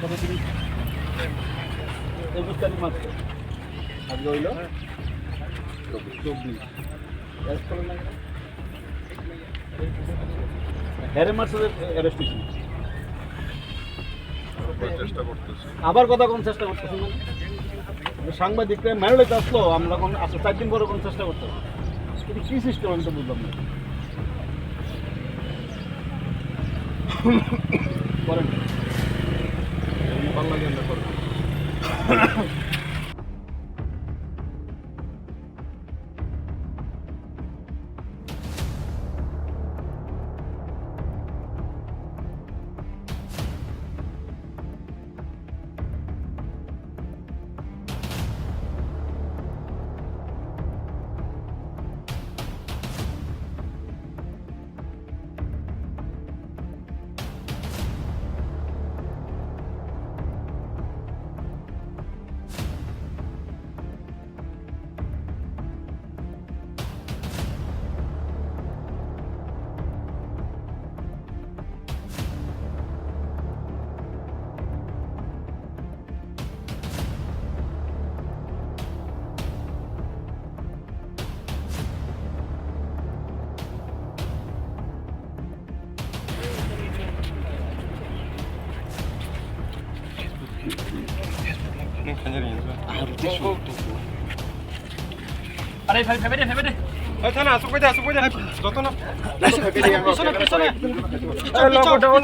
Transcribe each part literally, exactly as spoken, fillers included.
একুশ তারিখ মাত্র। আজকে হইল চব্বিশ। হ্যারে মারছে, অ্যারেস্ট হয়েছে। চেষ্টা করতেছি। আবার কথা কোন চেষ্টা করতেছি মানে? সাংবাদিকরা মেরলে তো আসলো, আমরা কোন আচ্ছা চার দিন পরে কোন চেষ্টা করতে হবে? এটা কি সিস্টেম আমি তো বুঝলাম না। করেন। এমনি ভালো লাগে আমরা করবো। Are, phai, phai, phai, phai, phai. Phai, thana, asuk phai de, asuk phai de. Joto no. Pisone, pisone, pisone. Lockdown,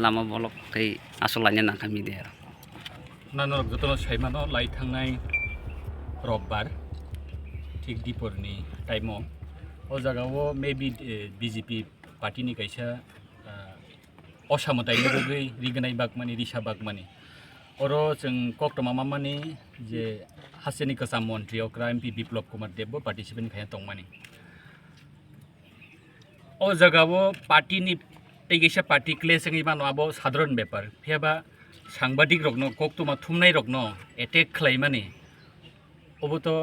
Lama bolok tei aswk laina nangkha media rok. Nano rok jotono saimano, lai thangnai robbar thik diporni time o, o jaga o maybe, eh, B J P party ni kaisa, ah, osamwtai ni bagwi rignai bagmani, risa bagmani. Oro chwng koktwma mamani je hasteni kwcham montri okra M P Biplop Kumar Deb bo participant khaina tongmani. O jaga o party ni tei kaisa party clash wngwi mano, abo sadharon bepar. Phiya ba sangbadik rokno, koktwma thumnai rokno attack khlaimani, obo to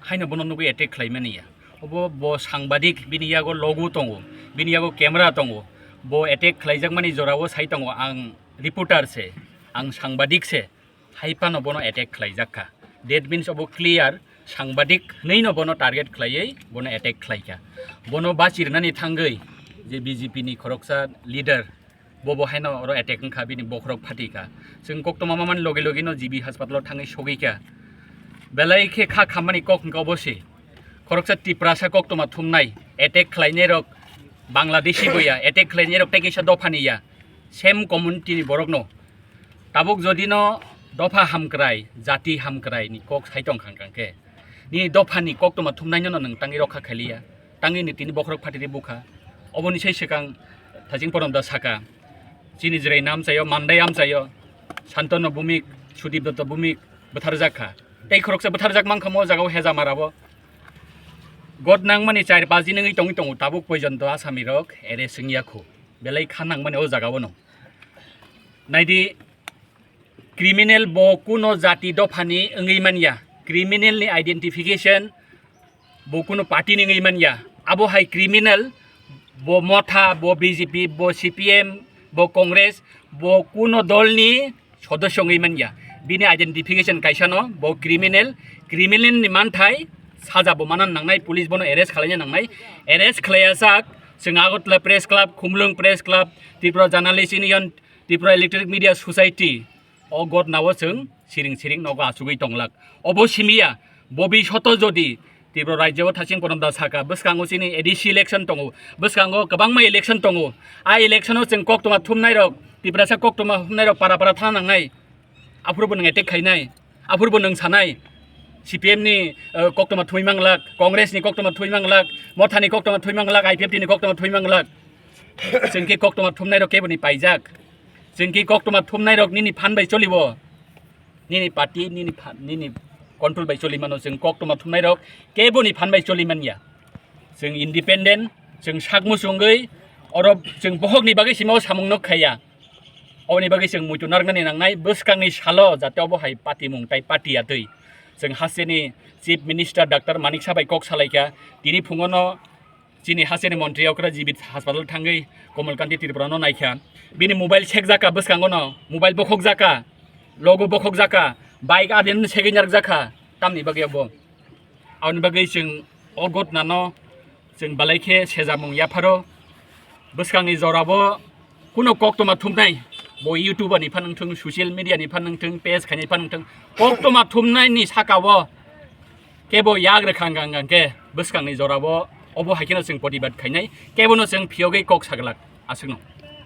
haino bono nugwi attack khlaimani ya. Obo bo sangbadik, bini yago logo tongo, bini yago camera tongo. Bo attack khlaijakmani jorao sai tongo, ang reporter se, ang sangbadik se. Hai phano bono attack khlaijak kha. That means obo clear, sangbadik hwnwi no bono target khlaiwi bono attack khlaikha. Bono bachirnani thangwi je B J P ni khoroksa leader, bo bo haino oro attack wngkha, bini bokhorok phatikha. Chwng koktwma mamani logi logi no G B hospital o thangwi sogwikha. Belai khe kha khammani kok hwnkha obo se. Khoroksa Tiprasa koktwma thumnai, attack khlainai rok Bangladeshi bo ya, attack khlainai rok tei kaisa dophani ya. Same community ni borok no. Tabuk jodi no dopha hamkrai, jati hamkrai ni kok sai tong khang khang khe, nini dopha ni koktwma thumnai no nwng tangwi rokha khailiya, tangwi ni tini bokhorok phatiri bukha. Oboni sai swkang Thaching Porom da saka, chini Jirai no amchaio, Mandai amchaio, Santanu Bhumik, Sudip Dutta Bhumik bwtharjak kha. Tei khoroksa bwtharjak mankha mo jagao Hejamara bo. God nangmani char pach din wngwi tongwi tongo, tabuk poijonto Asami rok arrest wngya khu. Belai kha nangmani o jagao no. Naidi, criminal bo kuno jati dophani wngwi manya, criminal ni identification bo kuno party ni wngwi manya. Abo hai criminal, bo Motha, bo B J P, bo C P M, bo Congress, bo kuno dol ni sodosyo wngwi manya. Bini identification kaisa no, bo criminal, criminal ni manthai saja bo manan nangnai, police bono arrest khlaina nangnai, arrest khlaiya sak, chwng Agartala Press Club, Khumulwng Press Club, Tripura Journalist Union, Tripura Electronic Media Society, o gotnao chwng siring siring nogo achugwi tonglak. Obo simiya, bobi soto jodi Tripura rajyo o Thaching Porom da saka, bwskango chini A D C election tongo, bwskango kwbangma election tongo. A election o chwng koktwma thumnai rok, Tiprasa koktwma thumnai rok para para thana nangnai. Aphuru bo nwng attack khainai, aphuru bo nwng sanai, C P M ni, eh, koktoma thumwi manglak, Congress ni koktoma thumwi manglak, Motha ni koktoma thumwi manglak, I P F T ni koktoma thumwi manglak. Chwng khe koktoma thumnai rok kebo ni paijak. Chwng khe koktoma thumnai rok nini phan bai cholibo. Nini party, nini pha-, nini control bai choli mano. Chwng koktoma thumnai rok kebo ni phan bai choli manya. Chwng independent, chwng sak muchungwi, oro chwng bohok ni bagwi simi o samung no khaiya. Oboni bagwi chwng muitu narwknani nangnai, bwskangni salo jate obo hai patimung tai pati ya twi. Chwng hasteni Chief Minister Doctor Manik Saha bai kok salaikha, tini phungono chini hasteni montri okra jibit hospital thangwi Komal Kanti Tripura no naikha. Bini mobile sekjaka bwskango no, mobile bokhokjaka, logo bokhokjaka, bike adin segwi narwkjakha, tamni bagwi obo. Aboni bagwi chwng o ghotnano chwng belai khe sejamung yapharo. Bwskangni jorabo kuno koktoma thumnai, bo YouTuber ni phan wngthung, social media ni phan wngthung, page khainai phan wngthung, koktoma thumnai ni saka o kebo yak rwkha hwnkha hwnkha khe bwskangni jorabo obo hai kheno chwng protibad khainai, kebono chwng phiyogwi kok saglak. Aswkno.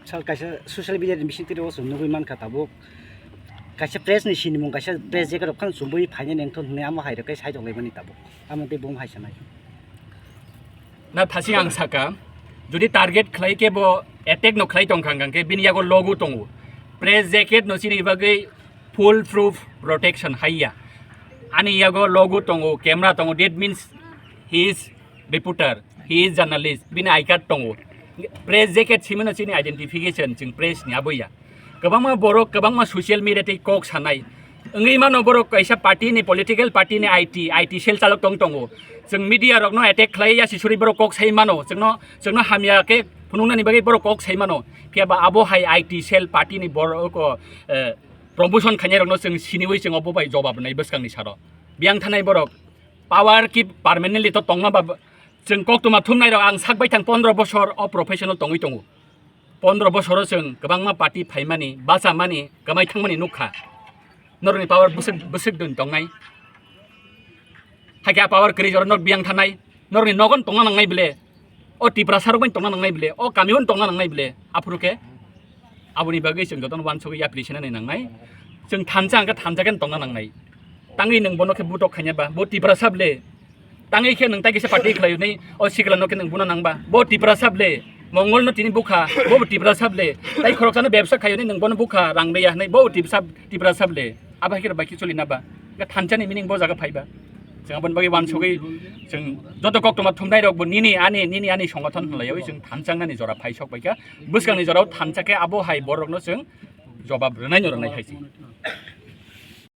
Sal kaisa social media ni bisingtwi o chwng nugwi mankha tabuk. Kaisa press ni sinimung, kaisa press jacket rok phano chumui phainai nengthon hwnwi amo hai rok khe sai tonglaimani tabuk. Amo tei bo hai sanai. Na thasi ang saka, jodi target khlai khe bo attack no khlai tongkha hwnkha khe bini yago logo tongo. Press jacket no chini bagwi full proof protection haiya. Ani yago logo tongo, camera tongo, that means he is reporter, he is journalist, bini I card tongo. Press jacket simino chini identification, chwng press ni aboya. Kwbangma borok, kwbangma social media tei kok sanai. Wngwi mano borok kaisa party ni, political party ni I T, I T cell chalok tong tongo. Chwng media rokno attack khlai ya sisuri borok kok sai mano. Chwngno, chwngno hamya khe phunuknani bagwi borok kok sai mano. Phiya ba abo hai I T cell party ni borok, eh, promotion khainai rokno chwng siniwi chwng obo bai jobab rwnai bwskangni saro. Biyang thanai borok power ki permanently to tongma ba chwng koktoma thumnai rok ang sak baithang pondro bosor o professional tongwi tongo. Pondro bosoro chwng kwbangma party phaimani, bachamani, kwmai thangmani nukha. Norokni power bwswk, bwswk dun tongnai. Hakhe a power kwrwi jora norok biyang thanai. Norokni nogon tongna nangnai bile. O Tiprasa rok bai tongna nangnai bile. O kami o tongna nangnai bile. Aphuru khe aboni bagwi chwng jotono uansugwi yapri senani nangnai. Chwng thansa hwnkhe thansa khe tongna nangnai. Tangwi nwng bono khe butok khaina ba, bo Tiprasa bile. Tangwi khe nwng tai kisa party khlai hwnwi o sikla no khe nwng bono nang ba. Bo Tiprasa bile. Mongol no tini bukha, bo bo Tiprasa bile. Tai khoroksano bebsa khai hwnwi nwng bono bukha, rang rwya hwnwi bo Tiprasa, Tiprasa bile. Abo hai khe bai khe choli na ba. Khe thansa ni meaning bo jaga phai ba. Chwng aboni bagwi uansugwi chwng joto koktoma thumnai rok bo nini ani, nini ani songothon hwnlaiwi chwng thansa wngnani jora phai sok bai kha. Bwskangni jorao thansa khe abo hai borok no chwng jobab rwnai no rwnai hai se.